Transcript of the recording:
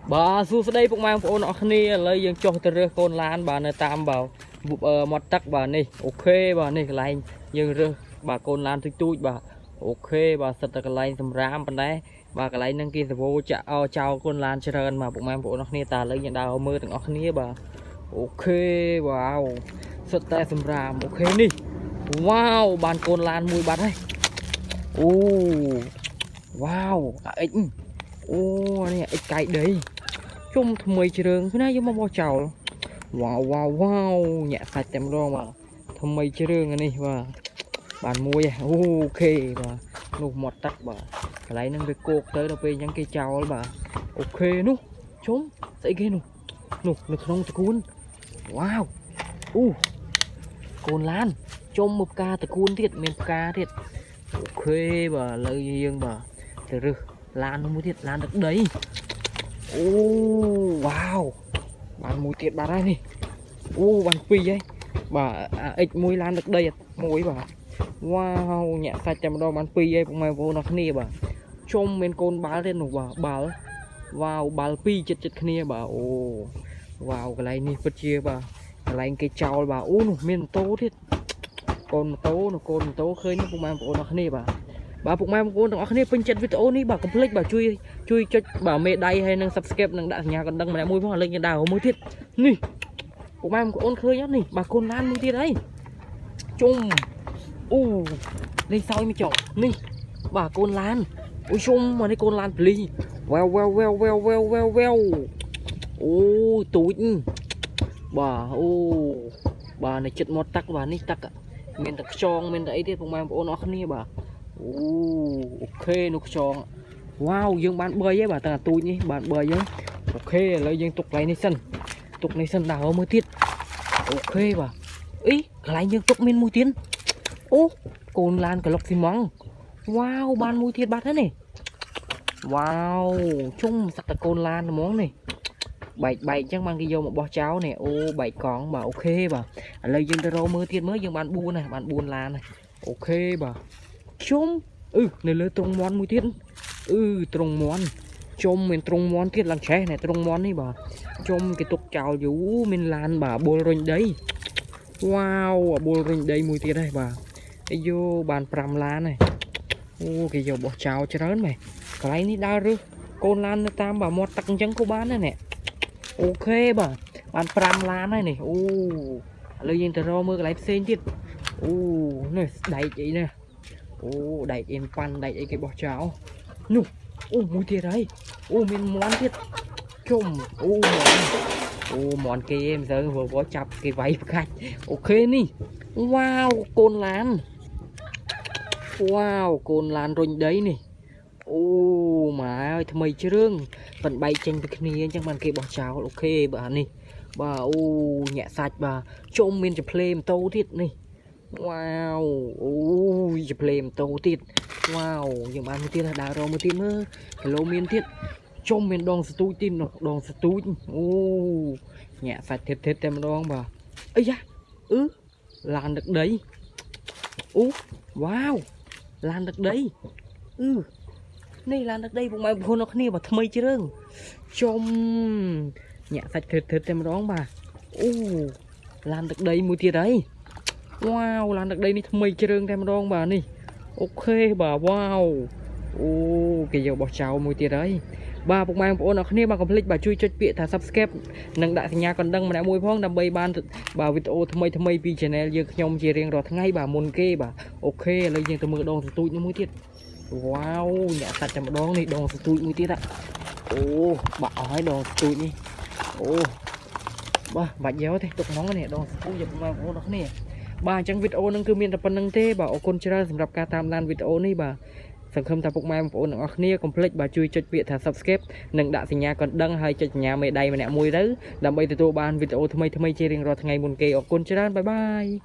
បាទសួស្តីពុកម៉ែបងប្អូនអរគ្នាឥឡូវយើងចុះទៅរើសកូនឡានបាទនៅតាមបាទមាត់ទឹកបាទនេះ OK បាទនេះកន្លែងយើងរើសបាទកូនឡានទូចទូចបាទ OK បាទសិតតែកន្លែងសម្រាមប៉ុន្តែបាទកន្លែងហ្នឹងគេសវោចាក់ចោលកូនឡានច្រើនបាទពុកម៉ែបងប្អូនអរគ្នាតើឥឡូវយើងដើរមើលទាំងអស់គ្នាបាទ OK វ៉ាវសិតតែសម្រាម OK នេះវ៉ាវបានកូនឡានមួយបាត់ហើយអូវ៉ាវអាអិចអូនេះអិចកែកដី ជុំថ្មីជ្រើងណាយកមកបោះចោលវ៉ាវវ៉ាវវ៉ាវញាក់សាច់តែម្ដងបាទថ្មីជ្រើងអានេះបាទបានមួយហ៎ OK បាទនោះមាត់ទឹកបាទកន្លែងហ្នឹងវាគោកទៅដល់ពេលអញ្ចឹងគេចោលបាទ OK នោះជុំស្អីគេនោះនោះនៅក្នុងតកួនវ៉ាវអូកូនឡានជុំមកផ្កាតកួនទៀតមានផ្កាទៀត OK បាទឥឡូវយើងបាទទៅរើសឡាននោះមួយទៀតឡានទឹកដី អូវ៉ាវបានមួយទៀតបាត់ហើយនេះអូបានពីរហើយបាទអាអិចមួយឡានទឹកដីមួយបាទវ៉ាវញាក់សាច់តែម្ដងបានពីរហើយពុកម៉ែបងប្អូនអរគ្នាបាទជុំមានកូនបាល់ទៀតនោះបាទបាល់វ៉ាវបាល់ពីរចិត្តចិត្តគ្នាបាទអូវ៉ាវកន្លែងនេះពិតជាបាទកន្លែងគេចោលបាទអូនោះមានម៉ូតូទៀតកូនម៉ូតូនោះកូនម៉ូតូឃើញនោះពុកម៉ែបងប្អូនអរគ្នាបាទបាទពុកម៉ែបងប្អូនទាំងអស់គ្នាពេញចិត្តវីដេអូនេះបាទកុំភ្លេចបាទជួយ ជួយចុចបាទមេដៃហើយនិង Subscribe និងដាក់សញ្ញាកណ្ដឹងម្នាក់មួយផងឥឡូវយើងដើរមួយទៀតនេះពុកម៉ែបងប្អូនឃើញអត់នេះបាទកូនឡានមួយទៀតហើយជុំអូលេងសើចមកចុះនេះបាទកូនឡានអូជុំមកនេះកូនឡានភ្លីវ៉ាវវ៉ាវវ៉ាវវ៉ាវវ៉ាវវ៉ាវវ៉ាវអូទូចបាទអូបាទនៅចិត្តមាត់ទឹកបាទនេះទឹកមានតែខ្យងមានតែអីទៀតពុកម៉ែបងប្អូនអរគ្នាបាទអូ OK នោះខ្យង វ៉ាវយើងបាន3ហើយបាទតាទូចនេះបាន3ហើយ OK ឥឡូវយើងទុកកន្លែងនេះសិនទុកនេះសិនដើរមើលទៀត OK បាទអីកន្លែងយើងទុកមានមួយទៀតអូកូនឡានកឡុកស៊ីម៉ង់វ៉ាវបានមួយទៀតបាត់ហើយនេះវ៉ាវជុំសត្វតកូនឡានហ្មងនេះបែកបែកអញ្ចឹងបានគេយកមកបោះចោលនេះអូបែកកង់បាទ OK បាទឥឡូវយើងទៅរកមើលទៀតមើលយើងបាន4ហើយបាន4ឡានហើយ OK បាទជុំអឺនៅលើទ្រុងមន់មួយទៀត អឺទ្រុងមន់ជុំមានទ្រុងមន់ទៀតឡើងឆេះណែទ្រុងមន់នេះបាទជុំគេទុកចោលយូរមានឡានបាទបុលរុញដីវ៉ាវអាបុលរុញដីមួយទៀតហើយបាទអាយូបាន5ឡានហើយអូគេយកបោះចោលច្រើនម៉េះកន្លែងនេះដើររើសកូនឡាននៅតាមបាទមាត់ទឹកអញ្ចឹងក៏បានដែរនេះ OK បាទបាន5ឡានហើយនេះអូឥឡូវយើងទៅរកមើលកន្លែងផ្សេងទៀតអូនេះដែកអីនេះអូដែកអៀនប៉ាន់ដែកអីគេបោះចោលនោះ អូមួយទៀតហើយអូមានមន់ទៀតជុំអូមន់អូមន់គេមិនសូវព្រោះចាប់គេវាយផ្កាច់ OK នេះវ៉ាវកូនឡានវ៉ាវកូនឡានរុញដីនេះអូម៉ែអើយថ្មីជ្រឿងប៉ិនបែកចេញពីគ្នាអញ្ចឹងបានគេបោះចោល OK បាទនេះបាទអូញាក់សាច់បាទជុំមានចផ្លេម៉ូតូទៀតនេះវ៉ាវអូយចផ្លេម៉ូតូទៀត វ៉ាវយើងបានមួយទៀតហើយដើររកមួយទៀតមើលគីឡូមានទៀតជុំមានដងស្ទូចទៀតនោះដងស្ទូចអូញាក់សាច់ធិតធិតតែម្ដងបាទអីយ៉ាអឺឡានទឹកដីអូវ៉ាវឡានទឹកដីអឺនេះឡានទឹកដីពុកម៉ែបងប្អូនអរគ្នាបាទថ្មីជ្រើងជុំញាក់សាច់ធិតធិតតែម្ដងបាទអូឡានទឹកដីមួយទៀតហើយវ៉ាវឡានទឹកដីនេះថ្មីជ្រើងតែម្ដងបាទនេះ OK បាទវ៉ាវអូគេយកបោះចោលមួយទៀតហើយបាទពុកម៉ែបងប្អូនអរគ្នាបាទកុំភ្លេចបាទជួយចុចពាក្យថា Subscribe និងដាក់សញ្ញាកណ្ដឹងម្នាក់មួយផងដើម្បីបានបាទវីដេអូថ្មីថ្មីពី Channel យើងខ្ញុំជារៀងរាល់ថ្ងៃបាទមុនគេបាទ OK ឥឡូវយើងទៅមើលដងសទូចនេះមួយទៀតវ៉ាវញាក់សាច់តែម្ដងនេះដងសទូចមួយទៀតអូបាក់អស់ហើយដងសទូចនេះអូបាទបាច់យកទេទុកហ្មងនេះដងសទូចយកមកបងប្អូនអរគ្នា បាទអញ្ចឹងវីដេអូហ្នឹងគឺមានតែប៉ុណ្្នឹងទេបាទអរគុណច្រើនសម្រាប់ការតាមដានវីដេអូនេះបាទសង្ឃឹមថាពុកម៉ែបងប្អូនទាំងអស់គ្នាកុំភ្លេចបាទជួយចុចពាក្យថា Subscribe និងដាក់សញ្ញាកណ្ដឹងហើយចុចសញ្ញាមេដៃម្នាក់មួយទៅដើម្បីទទួលបានវីដេអូថ្មីៗជារៀងរាល់ថ្ងៃមុនគេអរគុណច្រើន bye bye.